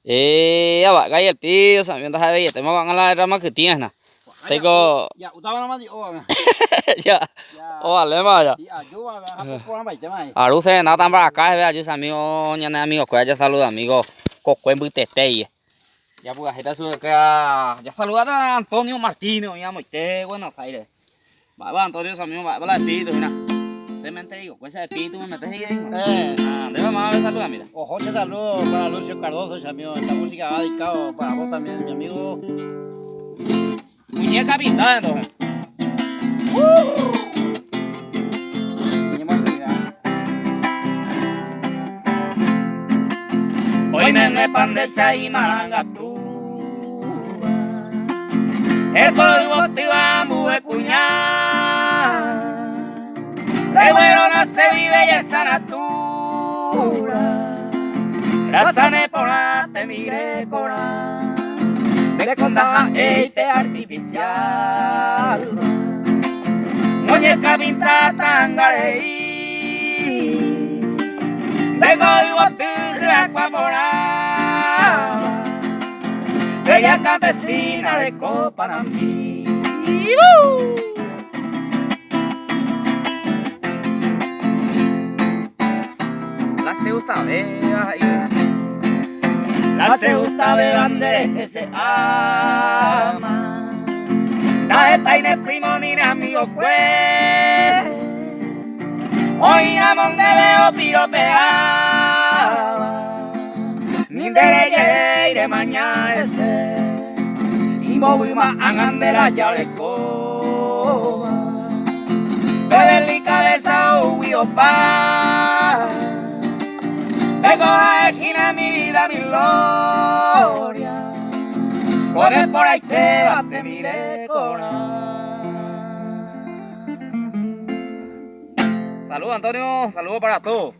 E'a va'e el piso, ndaha'eveietema ko'ág̃a la rama kytĩva hína. Teiko. Ya, ovaléma ya. Aru serenata mbaraka heve aju che amigo ñane amigo-kuéra jasaluda amigo kokue mbytete. Japurahéita chupekuéra jasaludáta Antonio Martínez oĩ amoite Buenos Aires. Mba'épa Antonio che amigo mba'épa la espíritu hína. Cementerio kue che espíritu me mete he'i aíma. Ah, ndépa máva resaludamíta. Oho che saludo para Lucio Cardozo che amigo, esta música va dedicado para vos también mi amigo. Muñeca pintada entonces. Oiménepa nde che imarangatúva Heko yvotýva ambue kuña Regueronacégui belleza natura Raza neporã tembirekorã Ndeko ndaha'éi pe artificial Muñeca pinta ta'anga rei Ndeko yvoty hyakuã porã Bella campesina reko panambi. La che gustavéva he'i. La che gustavéva nderehe che ama. Ndahetái ne primo ni ne amigokue. Oĩramo ndéve opiropeáva. Ni nderejeréi remaña hese. Imbovyma ág̃a nde raja orekóva. Pe delicadeza oúgui opa. Ndéko ha'e hína mi vida, mi gloria. Ko neporãitéva tembirekorã. Saludos Antonio, saludos para todos.